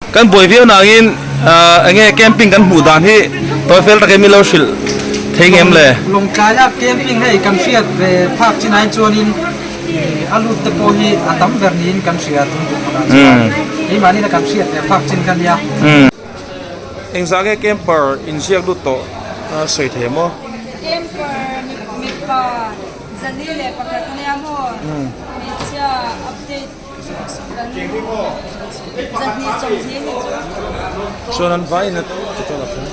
Kan buai viau nangin enge camping kan hmuh dan hi tawi fel takin min lo hrilh thei ngem le? Lawngtlaia camping hei kan hriat ve phak chin ai chuanin a lut te pawh hi a tam ber niin kan hria tun tum hunah chuan keimahni kan hriat ve phak chin kha nia. Engzah nge camper inziak lut tawh a sawi thei maw? Camper mipa zali leh pakhat ania maw? Hmeichhia update kan zahnih 20 ni chu. Chuan an vaiin a total a thleng.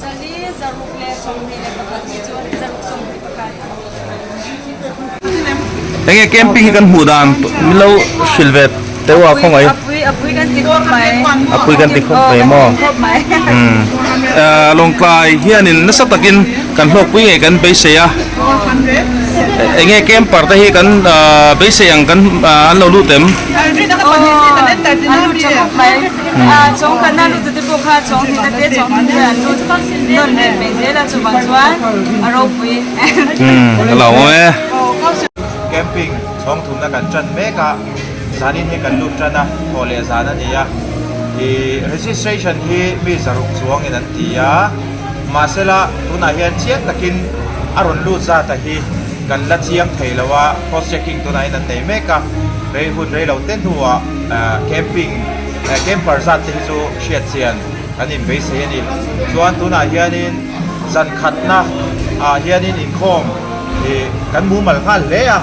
Zali 621 ni chu 621. Enge camping hi kan hmuh dan min lo hrilh ve teuh a khawngaih. A pui a pui kan ti khawp mai. A pui kan ti khawp mai maw. Khawp mai. Lawngtlai hianin nasa takin kan hlawkpui ngei kan beisei a. Enge camper te hi kan beisei ang kan an lo lut em? An lut tha khawp mai. Chawng khatna lut te pawh kha chawng hnihna te chawng thum te an lut nawn leh mai zel a chuvang chuan a ropui. Ka lo awm e. Camping chhawng thumna kan tan mek a, zanin hi kan lut tan a, thawh leh zan a ni a. Ih registration hi mi zaruk chuangin an ti a, mahsela tunah hian chiang takin a rawn lut zat a hi kan la chiang thei lo a, cross checking tunah hian an nei mek a, rei hun rei lo te hnuah camping camper zat te hi chu hriat chian kan inbeisei a ni. Chuan tunah hianin zan khatna ah hianin inkhawm ih kan mumal nghal hle a,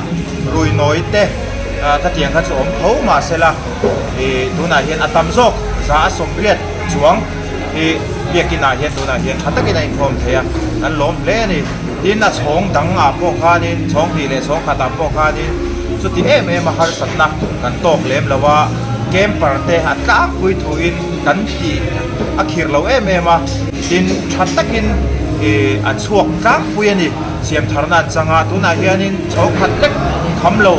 rui nawi te khatiang kha chu awm tho mahsela ih tunah hian a tam zawk za a 80 chuang hi biakin ah hian tunah hian tha takin a inkhawm thei a, kan lawm hle a ni. Tin a chhawng dang ah pawh khanin chhawng hnih leh chhawng khat ah pawh khanin chuti em em a harsatna kan tawk lem lo a, camper te a tlangpui thuin kan tih a khirh lo em em a, tin tha takin ih an chhuak tlangpui a ni. Siam tharna an chang a, tunah hianin chhawng khat lek kham lo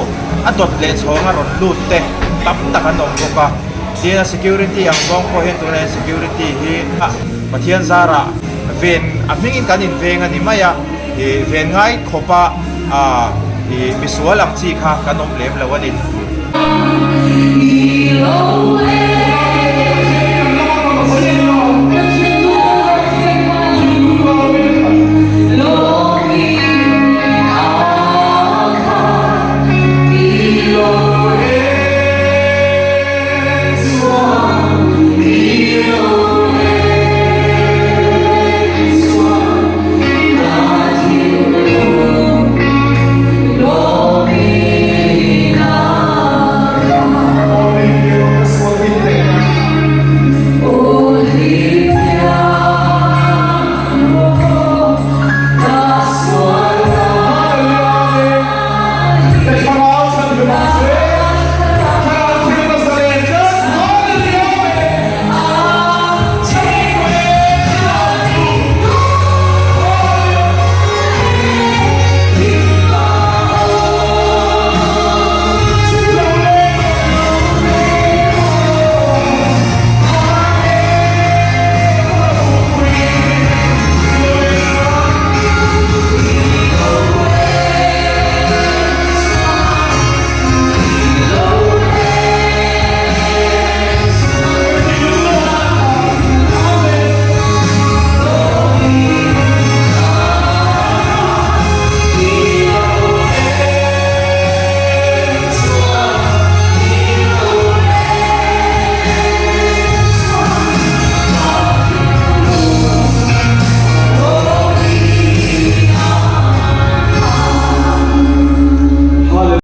a dawt leh chhawng a rawn lut te tam tak an awm bawk a, tin a security ang zawng pawh hian tunah hian security hi Pathian zarah ven a hmingin kan inveng a ni mai a, ih ven ngai khawpa ah ih misual ang chi kha kan awm lem lo a ni.